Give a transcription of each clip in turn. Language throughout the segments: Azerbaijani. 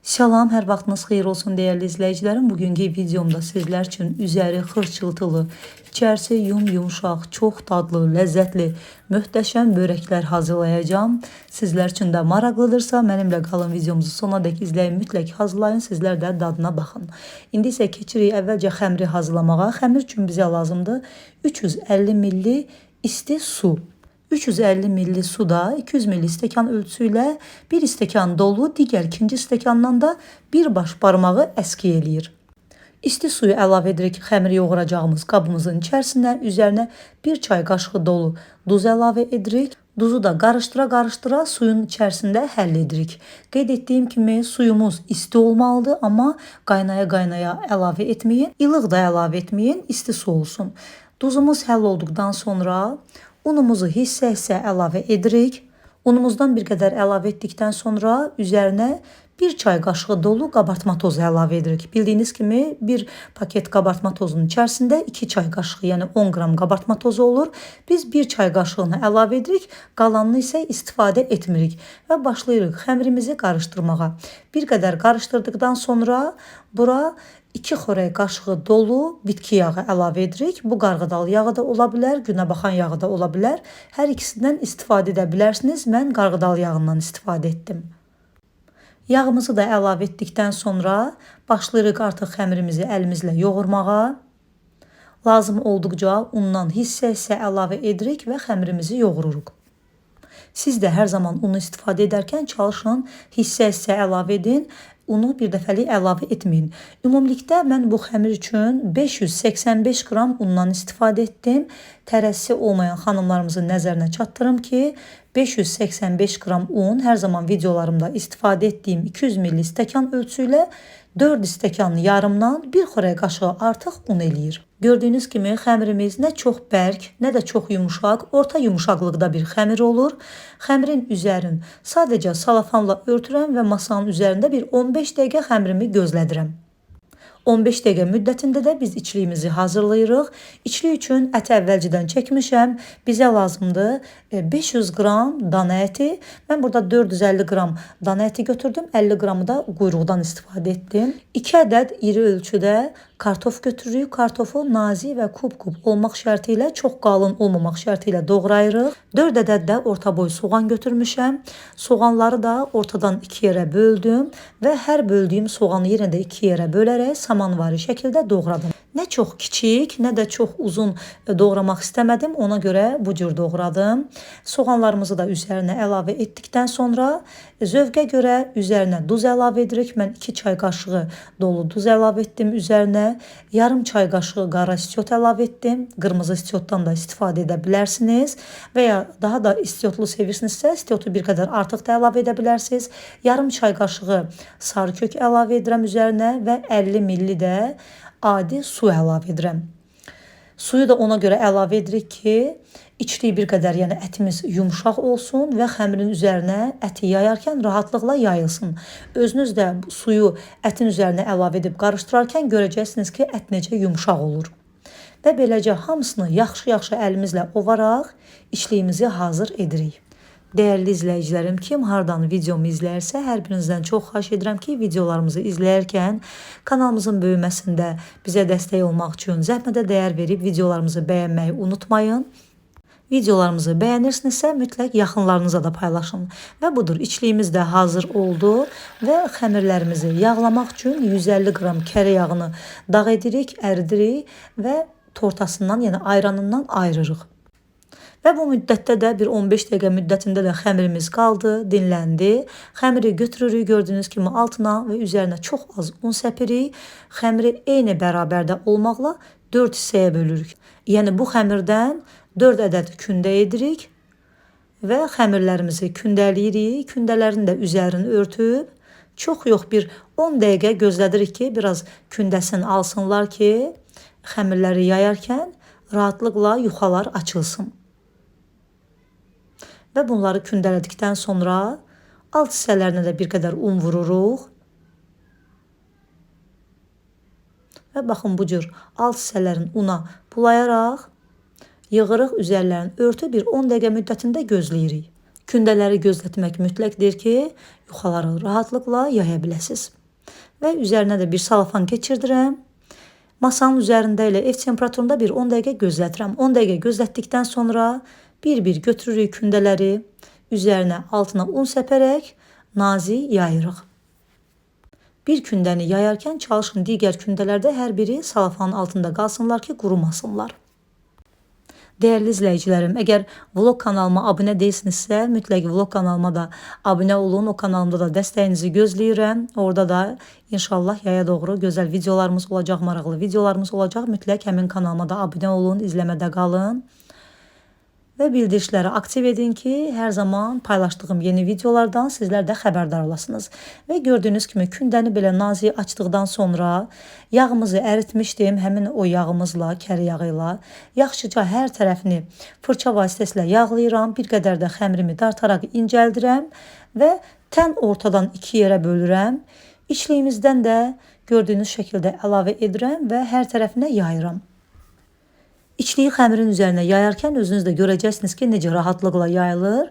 Salam, hər vaxtınız xeyir olsun dəyərli izləyicilərim. Bugünkü videomda sizlər üçün üzəri xırçıltılı, içərisi yum-yumşaq, çox dadlı, ləzzətli, möhtəşəm börəklər hazırlayacağam. Sizlər üçün də maraqlıdırsa, mənimlə qalın, videomuzu sona dək izləyin, mütləq hazırlayın, sizlər də dadına baxın. İndi isə keçirik əvvəlcə xəmiri hazırlamağa. Xəmir üçün bizə lazımdır 350 milli isti su. 350 milli suda 200 milli stəkan ölçüsü ilə bir stəkan dolu, digər ikinci stəkandan da bir baş barmağı əski eləyir. İsti suyu əlavə edirik xəmiri yoğuracağımız qabımızın içərisinə, üzərinə bir çay qaşığı dolu duz əlavə edirik. Duzu da qarıştıra-qarıştıra suyun içərisində həll edirik. Qeyd etdiyim kimi suyumuz isti olmalıdır, amma qaynaya-qaynaya əlavə etməyin, ilıq da əlavə etməyin, isti su olsun. Duzumuz həll olduqdan sonra unumuzu hissə-hissə əlavə edirik. Unumuzdan bir qədər əlavə etdikdən sonra üzərinə bir çay qaşığı dolu qabartma tozu əlavə edirik. Bildiyiniz kimi bir paket qabartma tozunun içərisində 2 çay qaşığı, yəni 10 qram qabartma tozu olur. Biz bir çay qaşığını əlavə edirik, qalanını isə istifadə etmirik və başlayırıq xəmirimizi qarışdırmağa. Bir qədər qarışdırdıqdan sonra bura 2 xörək qaşığı dolu bitki yağı əlavə edirik. Bu qarğıdal yağı da ola bilər, günəbaxan yağı da ola bilər. Hər ikisindən istifadə edə bilərsiniz. Mən qarğıdal yağından istifadə etdim. Yağımızı da əlavə etdikdən sonra başlayırıq artıq xəmirimizi əlimizlə yoğurmağa. Lazım olduqca undan hissə-hissə əlavə edirik və xəmirimizi yoğururuq. Siz də hər zaman unu istifadə edərkən çalışın, hissə-hissə əlavə edin. Unu bir dəfəlik əlavə etməyin. Ümumilikdə mən bu xəmir üçün 585 qram undan istifadə etdim. Tərəzisi olmayan xanımlarımızın nəzərinə çatdırım ki, 585 qram un hər zaman videolarımda istifadə etdiyim 200 milli stəkan ölçüsü ilə 4 stəkan yarımdan bir xörək qaşığı artıq un eləyir. Gördüyünüz kimi xəmirimiz nə çox bərk, nə də çox yumuşaq, orta yumuşaqlıqda bir xəmir olur. Xəmirin üzərini sadəcə salafanla örtürəm və masanın üzərində bir 15 dəqiqə xəmirimi gözlədirəm. 15 dəqiqə müddətində də biz içliyimizi hazırlayırıq. İçlik üçün əti əvvəlcədən çəkmişəm. Bizə lazımdır 500 qram dana əti. Mən burada 450 qram dana əti götürdüm. 50 qramı da quyruqdan istifadə etdim. 2 ədəd iri ölçüdə kartof götürürük. Kartofu nazik və kub-kub olmaq şərti ilə, çox qalın olmamaq şərti ilə doğrayırıq. 4 ədəd də orta boy soğan götürmüşəm. Soğanları da ortadan 2 yerə böldüm və hər böldüyüm soğanı yenə də 2 yerə bölərək samanvari şəkildə doğradım. Nə çox kiçik, nə də çox uzun doğramaq istəmədim. Ona görə bu cür doğradım. Soğanlarımızı da üzərinə əlavə etdikdən sonra zövqə görə üzərinə duz əlavə edirik. Mən 2 çay qaşığı dolu duz əlavə etdim üzərinə. Yarım çay qaşığı qara istiot əlavə etdim. Qırmızı istiotdan da istifadə edə bilərsiniz. Və ya daha da istiotlu sevirsinizsə, istiotu bir qədər artıq da əlavə edə bilərsiniz. Yarım çay qaşığı sarı kök əlavə edirəm üzərinə və 50 milli də adi su əlavə edirəm. Suyu da ona görə əlavə edirik ki, içliyi bir qədər, yəni ətimiz yumşaq olsun və xəmirin üzərinə əti yayarkən rahatlıqla yayılsın. Özünüz də suyu ətin üzərinə əlavə edib qarışdırarkən görəcəksiniz ki, ət necə yumşaq olur. Və beləcə hamısını yaxşı-yaxşı əlimizlə ovaraq içliyimizi hazır edirik. Dəyərli izləyicilərim, kim hardan videomu izləyirsə, hər birinizdən çox xahiş edirəm ki, videolarımızı izləyərkən kanalımızın böyüməsində bizə dəstək olmaq üçün zəhmətə dəyər verib videolarımızı bəyənməyi unutmayın. Videolarımızı bəyənirsinizsə, mütləq yaxınlarınıza da paylaşın. Və budur, içliyimiz də hazır oldu və xəmirlərimizi yağlamaq üçün 150 qram kərə yağını dağ edirik, əridirik və tortasından, yəni ayranından ayırırıq. Və bu müddətdə də bir 15 dəqiqə müddətində də xəmirimiz qaldı, dinləndi. Xəmiri götürürük, gördüyünüz kimi altına və üzərinə çox az un səpirik. Xəmiri eyni bərabərdə olmaqla 4 hissəyə bölürük. Yəni bu xəmirdən 4 ədəd kündə edirik və xəmirlərimizi kündələyirik. Kündələrin də üzərini örtüb çox yox bir 10 dəqiqə gözlədirik ki, biraz kündəsini alsınlar ki, xəmirləri yayarkən rahatlıqla yuxalar açılsın. Və bunları kündələdikdən sonra alt hissələrinə də bir qədər un vururuq. Və baxın bu cür alt hissələrin una bulayaraq yığırıq, üzərlərini örtüb bir 10 dəqiqə müddətində gözləyirik. Kündələri gözlətmək mütləqdir ki, yuxaları rahatlıqla yaya biləsiniz. Və üzərinə də bir salafan keçirdirəm. Masanın üzərində elə ev temperaturunda bir 10 dəqiqə gözlətirəm. 10 dəqiqə gözlətdikdən sonra bir-bir götürürük kündələri, üzərinə altına un səpərək nazik yayırıq. Bir kündəni yayarkən çalışın digər kündələrdə hər biri salafanın altında qalsınlar ki, qurumasınlar. Dəyərli izləyicilərim, əgər vlog kanalıma abunə deyilsinizsə, mütləq vlog kanalıma da abunə olun. O kanalımda da dəstəyinizi gözləyirəm. Orada da inşallah yaya doğru gözəl videolarımız olacaq, maraqlı videolarımız olacaq. Mütləq həmin kanalıma da abunə olun, izləmədə qalın. Və bildirişləri aktiv edin ki, hər zaman paylaşdığım yeni videolardan sizlər də xəbərdar olasınız. Və gördüyünüz kimi kündəni belə nazik açdıqdan sonra yağımızı əritmişdim. Həmin o yağımızla, kəri yağı ilə yaxşıca hər tərəfini fırça vasitəsilə yağlayıram. Bir qədər də xəmirimi dartaraq incəldirəm və tən ortadan iki yerə bölürəm. İçliyimizdən də gördüyünüz şəkildə əlavə edirəm və hər tərəfinə yayıram. İçliyi xəmirin üzərinə yayarkən özünüz də görəcəksiniz ki, necə rahatlıqla yayılır.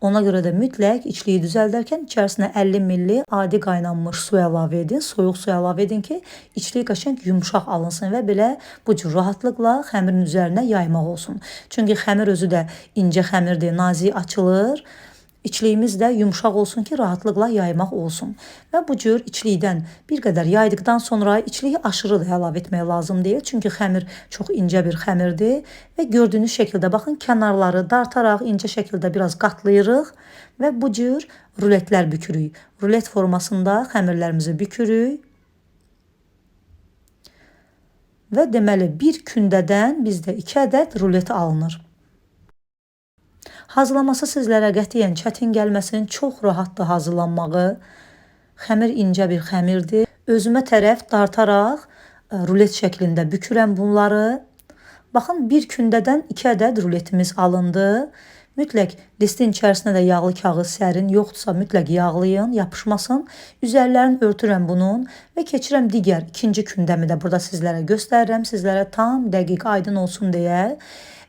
Ona görə də mütləq içliyi düzəldərkən içərisinə 50 milli adi qaynanmış su əlavə edin, soyuq su əlavə edin ki, içliyi qəşəng yumşaq alınsın və belə bu cür rahatlıqla xəmirin üzərinə yaymaq olsun. Çünki xəmir özü də incə xəmirdir, nazik açılır. İçliyimiz də yumşaq olsun ki, rahatlıqla yaymaq olsun. Və bu cür içlikdən bir qədər yaydıqdan sonra içliyi aşırı da əlavə etmək lazım deyil. Çünki xəmir çox incə bir xəmirdir və gördüyünüz şəkildə baxın, kənarları dartaraq incə şəkildə biraz qatlayırıq və bu cür ruletlər bükürük. Rulet formasında xəmirlərimizi bükürük. Və deməli bir kündədən bizdə 2 ədəd rulet alınır. Hazırlaması sizlərə qətiyyən çətin gəlməsin, çox rahatdır hazırlanmağı. Xəmir incə bir xəmirdir. Özümə tərəf dartaraq rulet şəklində bükürəm bunları. Baxın, bir kündədən 2 ədəd ruletimiz alındı. Mütləq listin içərisinə də yağlı kağız sərin, yoxdursa mütləq yağlayın, yapışmasın. Üzərlərini örtürəm bunun və keçirəm digər ikinci kündəmi də burada sizlərə göstərirəm. Sizlərə tam dəqiq aydın olsun deyə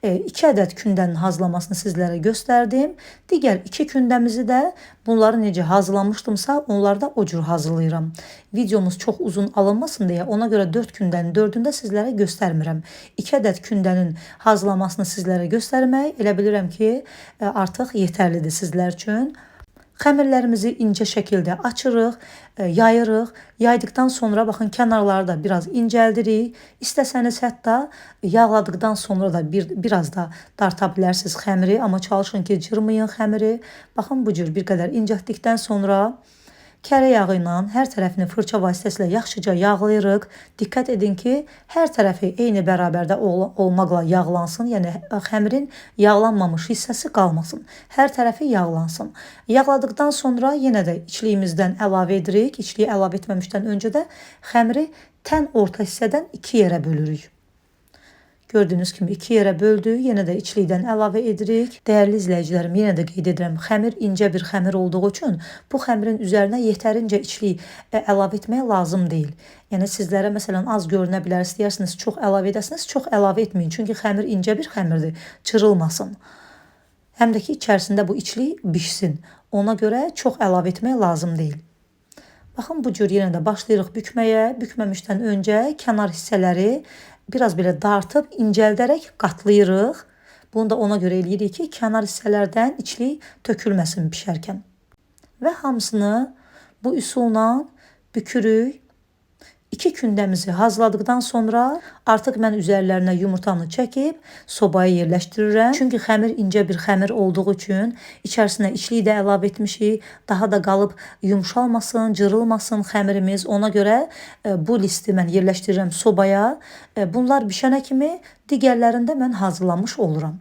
2 ədəd kündənin hazırlamasını sizlərə göstərdim. Digər 2 kündəmizi də bunları necə hazırlamışdımsa, onları da o cür hazırlayıram. Videomuz çox uzun alınmasın deyə ona görə 4 kündənin 4-ünü də sizlərə göstərmirəm. 2 ədəd kündənin hazırlamasını sizlərə göstərmək elə bilirəm ki, artıq yetərlidir sizlər üçün. Xəmirlərimizi incə şəkildə açırıq, yayırıq. Yaydıqdan sonra baxın, kənarları da biraz incəldirik. İstəsəniz hətta yağladıqdan sonra da biraz da darta bilərsiniz xəmiri, amma çalışın ki, cırmayın xəmiri. Baxın, bu cür bir qədər incəltdikdən sonra kərə yağı ilə hər tərəfini fırça vasitəsilə yaxşıca yağlayırıq. Diqqət edin ki, hər tərəfi eyni bərabərdə olmaqla yağlansın. Yəni xəmirin yağlanmamış hissəsi qalmasın. Hər tərəfi yağlansın. Yağladıqdan sonra yenə də içliyimizdən əlavə edirik. İçliyi əlavə etməmişdən öncə də xəmiri tən orta hissədən 2 yerə bölürük. Gördüyünüz kimi 2 yerə böldük. Yenə də içlikdən əlavə edirik. Dəyərli izləyicilərim, yenə də qeyd edirəm, xəmir incə bir xəmir olduğu üçün bu xəmirin üzərinə yetərincə içlik əlavə etmək lazım deyil. Yəni sizlərə məsələn az görünə bilər, istəyirsiniz çox əlavə edəsiniz, çox əlavə etməyin. Çünki xəmir incə bir xəmirdir, çırılmasın. Həm də ki, içərisində bu içlik bişsin. Ona görə çox əlavə etmək lazım deyil. Baxın, bu cür yenə də başlayırıq bükməyə. Bükməmişdən öncə kənar hissələri biraz belə dartıb, incəldərək qatlayırıq. Bunu da ona görə eləyirik ki, kənar hissələrdən içlik tökülməsin pişərkən. Və hamısını bu üsulla bükürük. 2 kündəmizi hazırladıqdan sonra artıq mən üzərlərinə yumurtanı çəkib sobaya yerləşdirirəm. Çünki xəmir incə bir xəmir olduğu üçün içərisinə içliyi də əlavə etmişik. Daha da qalıb yumşalmasın, cırılmasın xəmirimiz. Ona görə bu listi mən yerləşdirirəm sobaya. Bunlar bişənə kimi digərlərini də mən hazırlamış oluram.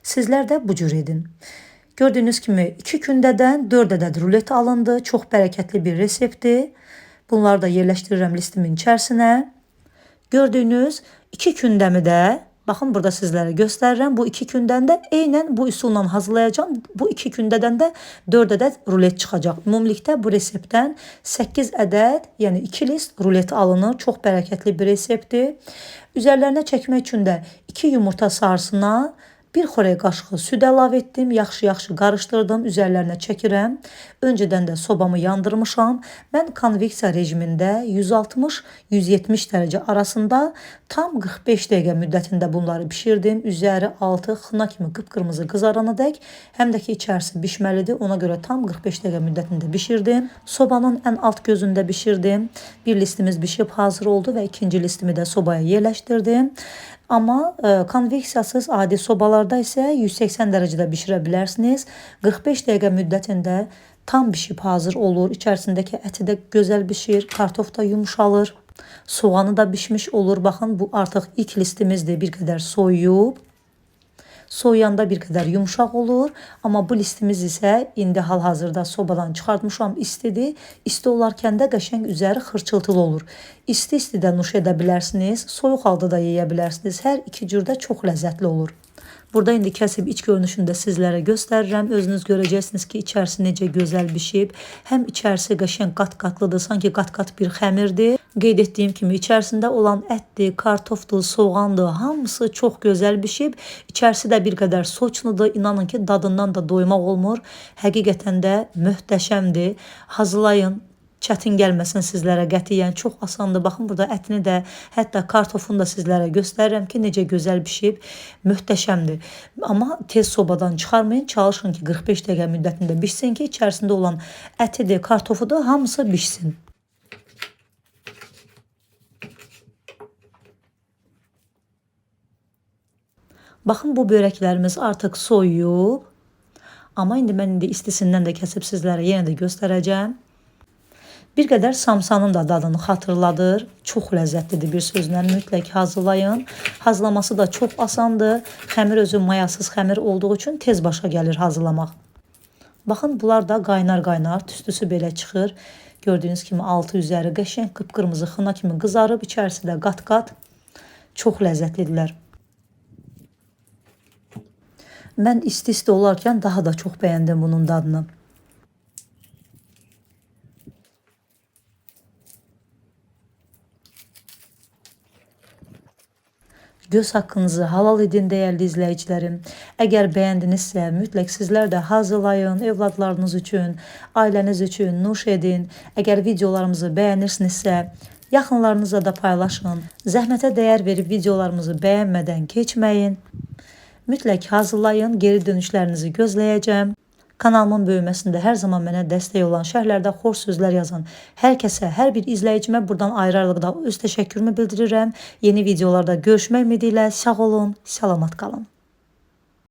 Sizlər də bu cür edin. Gördüyünüz kimi 2 kündədən 4 ədəd rulet alındı. Çox bərəkətli bir reseptdir. Bunları da yerləşdirirəm listimin içərisinə. Gördüyünüz 2 kündəmi də baxın burada sizlərə göstərirəm. Bu 2 kündəni də eynən bu üsulla hazırlayacağam. Bu 2 kündədən də 4 ədəd rulet çıxacaq. Ümumilikdə bu reseptdən 8 ədəd, yəni 2 list rulet alınır. Çox bərəkətli bir reseptdir. Üzərlərinə çəkmək üçün də 2 yumurta sarısına Bir xörək qaşığı süd əlavə etdim. Yaxşı-yaxşı qarışdırdım. Üzərlərinə çəkirəm. Öncədən də sobamı yandırmışam. Mən konveksiya rejimində 160-170 dərəcə arasında tam 45 dəqiqə müddətində bunları bişirdim. Üzəri altı xına kimi qıpqırmızı qızarana dək, həm də ki içərisi bişməlidir. Ona görə tam 45 dəqiqə müddətində bişirdim. Sobanın ən alt gözündə bişirdim. Bir listimiz bişib hazır oldu və ikinci listimi də sobaya yerləşdirdim. Amma konveksiyasız adi sobalarda isə 180 dərəcədə bişirə bilərsiniz. 45 dəqiqə müddətində tam bişib hazır olur. İçərisindəki əti də gözəl bişir, kartof da yumşalır. Soğanı da bişmiş olur. Baxın, bu artıq ilk listimizdir. Bir qədər soyuyub. Soyuyanda bir qədər yumşaq olur. Amma bu listimiz isə indi hal-hazırda sobadan çıxartmışam, istidir. İsti olarkən də qəşəng üzəri xırçıltılı olur. İsti-isti də nuş edə bilərsiniz, soyuq halda da yeyə bilərsiniz. Hər iki cürdə çox ləzzətli olur. Burada indi kəsib iç görünüşünü də sizlərə göstərirəm. Özünüz görəcəksiniz ki, içərisi necə gözəl bişib. Həm içərisi qəşəng qat-qatlıdır, sanki qat-qat bir xəmirdir. Qeyd etdiyim kimi içərisində olan ətdir, kartofdur, soğandır, hamısı çox gözəl bişib. İçərisi də bir qədər soçnudur. İnanın ki, dadından da doymaq olmur. Həqiqətən də möhtəşəmdir. Hazırlayın. Çətin gəlməsin sizlərə qətiyyən, çox asandır. Baxın, burada ətini də, hətta kartofunu da sizlərə göstərirəm ki, necə gözəl bişib, möhtəşəmdir. Amma tez sobadan çıxarmayın, çalışın ki, 45 dəqiqə müddətində bişsin ki, içərisində olan ətidir, kartofudur, hamısı bişsin. Baxın, bu börəklərimiz artıq soyuyub. Amma indi mən istisindən də kəsib sizlərə yenə də göstərəcəm. Bir qədər samsanın da dadını xatırladır. Çox ləzzətlidir, bir sözlə mütləq hazırlayın. Hazırlaması da çox asandır. Xəmir özü mayasız xəmir olduğu üçün tez başa gəlir hazırlamaq. Baxın, bunlar da qaynar-qaynar, tüstüsü belə çıxır. Gördüyünüz kimi altı üzəri qəşəng qıpqırmızı xına kimi qızarıb, içərisi də qat-qat. Çox ləzzətlidirlər. Mən isti-isti olarkən daha da çox bəyəndim bunun dadını. Göz haqqınızı halal edin dəyərli izləyicilərim. Əgər bəyəndinizsə, mütləq sizlər də hazırlayın, övladlarınız üçün, ailəniz üçün nuş edin. Əgər videolarımızı bəyənirsinizsə, yaxınlarınızla da paylaşın. Zəhmətə dəyər verib videolarımızı bəyənmədən keçməyin. Mütləq hazırlayın, geri dönüşlərinizi gözləyəcəm. Kanalımın böyüməsində hər zaman mənə dəstək olan, şərhlərdə xoş sözlər yazan hər kəsə, hər bir izləyicimə buradan ayrı-ayrılıqda öz təşəkkürümü bildirirəm. Yeni videolarda görüşmək ümidi ilə sağ olun, salamat qalın.